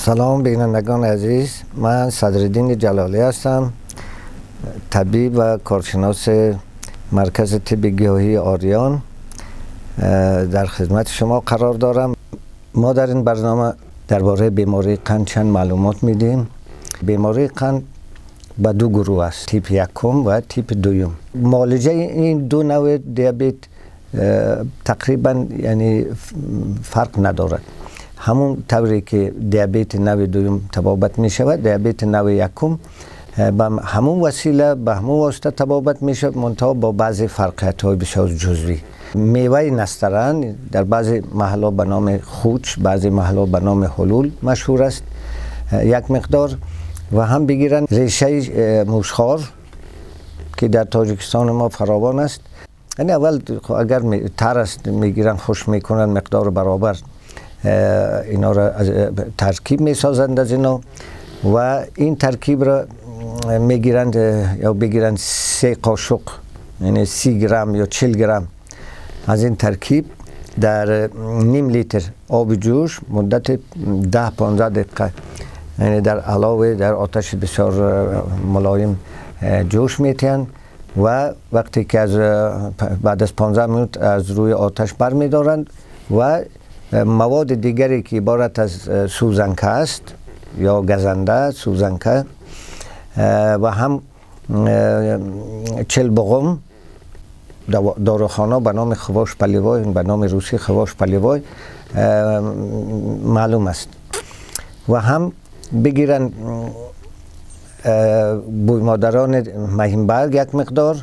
Салом, бинандагони азиз. Ман Садриддин Ҷалолӣ ҳастам, табиб ва коршиноси Маркази тибби гиёҳии Ориён. Дар хидмати шумо қарор дорам. Мо дар ин барнома дар бораи бемории қанд чанд маълумот медиҳем. Бемории қанд ба ду гурӯҳ аст: типи якум ва типи дуюм. Муолиҷаи ин ду навъи диабет тақрибан яъне фарқ надорад. Ҳамон тавре ки диабети навъи дуюм табобат мешавад, диабети навъи якум ба ҳамон васила, ба ҳамон восита табобат мешавад, мунтаҳо бо баъзе фарқиятҳои бисёр ҷузвӣ. Меваи настаран дар баъзе маҳалло ба номи хуч, баъзе маҳалло ба номи ҳулул машҳур аст, як миқдор ва ҳам бигиранд решаи мушхор, ки дар Тоҷикистони мо фаровон аст. Яъне аввал агар тар аст, мегиранд, хушк мекунанд, миқдори баробар инҳоро таркиб месозанд аз ино ва ин таркибро мегиранд ё бигиранд 3 қошуқ, яъне 30 грамм ё 40 грамм аз ин таркиб дар ним литр оби ҷӯш муддати 10-15 дақиқа, яъне дар алове, дар оташи бисёр мулоим ҷӯш метиҳанд ва вақте ки аз баъд аз 15 минут аз рӯи оташ бармедоранд ва маводи дигаре ки иборат аз сӯзанка аст ё газанда, сӯзанка ва ҳам чилбуғум, дорухона ба номи хвош паливой, ба номи русӣ хвош паливой маълум аст, ва ҳам бигиранд бӯймодарони маҳинбарг як миқдор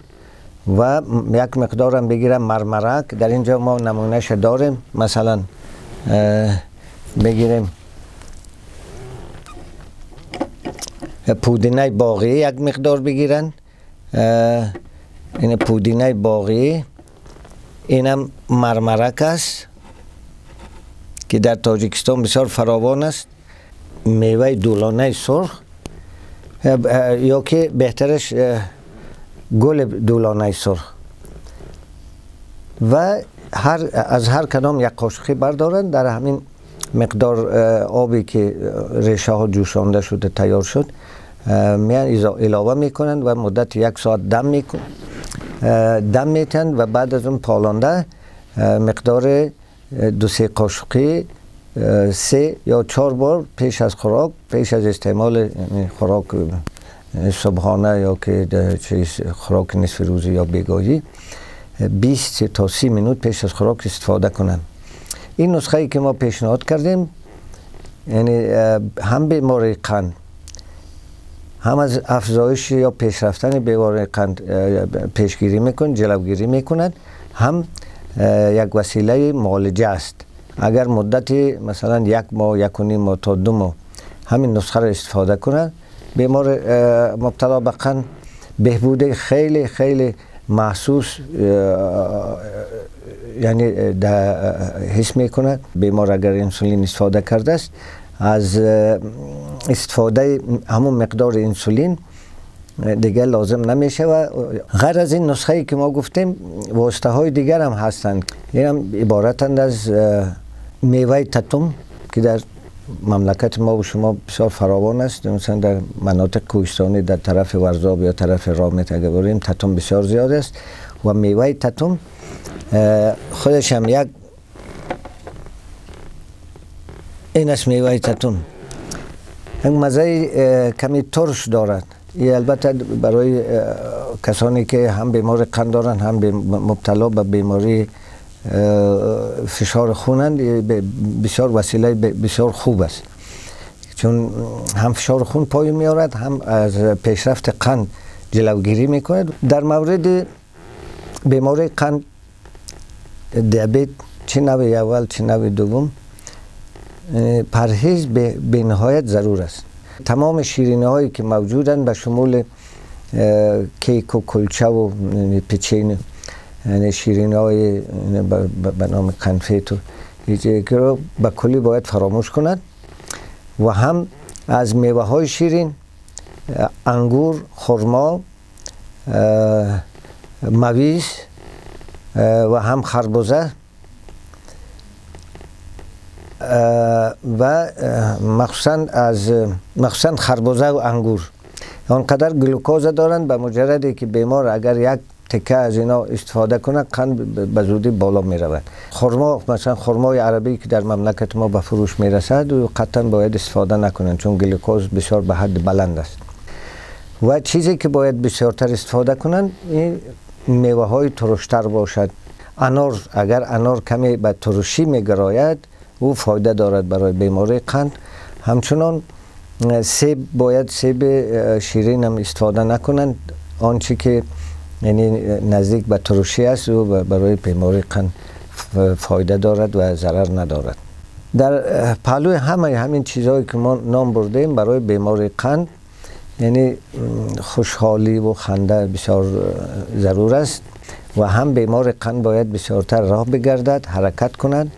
ва як миқдорам бигиранд мармарак. Дар ин ҷо мо намунаша дорем, масалан бигирем пудинаи боғӣ як миқдор бигиранд, ин пудинаи боғӣ, инам мармарак аст ки дар Тоҷикистон бисёр фаровон аст, меваи дулонаи сурх ё ки беҳтараш гули дулонаи сурх ва аз ҳар кадом як қошуқӣ бардоранд. Дар ҳамин миқдор обе ки решаҳо ҷӯшонда шуда тайёр шуд, меян илова мекунанд ва муддати як соат дам метиҳанд ва баъд аз он полонда миқдори 2-3 қошуқӣ 3 ё 4 бор пеш аз хӯрок, пеш аз истеъмоли хӯрок субҳона ё ки хӯроки нисфирӯзӣ ё бегоҳӣ 20 то 30 минут пеш аз хӯрок истифода кунанд. Ин нусхае ки мо пешниҳод кардем, яъне ҳам бемории қанд, ҳам аз афзоиш ё пешрафтани бемории қанд пешгирӣ мекунад, ҷилавгирӣ мекунад, ҳам як василаи муолиҷа аст. Агар муддати масалан 1 моҳ, 1.5 моҳ то 2 моҳ ҳамин нусхаро истифода кунад, бемор мубтало ба қанд беҳбуди хеле хеле маҳсус яъне ҳис мекунад. Бемор агар инсулин истифода кардааст, аз истифодаи ҳамон миқдори инсулин дигар лозим намешавад. Ғайр аз ин нусхае ки мо гуфтем, воситаҳои дигар ҳам ҳастанд. Инам иборатанд аз меваи татум ки дар мамлакати мо ва шумо бисёр фаровон аст. Масалан дар манотиқи кӯҳистонӣ, дар тарафи Варзоб ё тарафи Ромит агар барем, татум бисёр зиёд аст ва меваи татум худаш ҳам як ин аст. Меваи татум як маззаи ками турш дорад. И албатта барои касоне ки ҳам бемори қанд доранд, ҳам мубтало ба бемории фишори хунанд, бисёр василаи бисёр хуб аст, чун ҳам фишори хун поён меорад, ҳам аз пешрафти қанд ҷилавгирӣ мекунад. Дар мавриди бемории қанд, диабет, чӣ навъи аввал, чӣ навъи дуввум, парҳез бениҳоят зарур аст. Тамоми шириниҳое ки мавҷуданд, ба шумули кейку, кулчаву печени, яъне шириниҳои ба номи конфету ро ба куллӣ бояд фаромӯш кунад ва ҳам аз меваҳои ширин ангур, хурмо, мавиз ва ҳам харбуза و مخصوصا خربزه و انگور آنقدر گلوکوز دارند، به مجردی که بیمار اگر یک تکه از اینا استفاده کنه، قند به زودی بالا می رود. خرما، مثلا خرمای عربی که در مملکت ما به فروش می رسد و قطعا باید استفاده نکنند، چون گلوکوز بسیار به حد بلند است. و چیزی که باید بسیارتر استفاده کنند، این میوه های ترشتر باشد. انار، اگر انار کمی به ترشی می گراید، او فایده دارد برای بیماری قند. همچنان سیب، باید سیب شیرین هم استفاده نکنند. آنچه که یعنی نزدیک به ترشی است و برای بیماری قند فایده دارد و ضرر ندارد. در پهلوی همه همین چیزهایی که ما نام بردیم، برای بیماری قند یعنی خوشحالی و خنده بسیار ضرور است و هم بیمار قند باید بسیارتر راه بگردد، حرکت کند.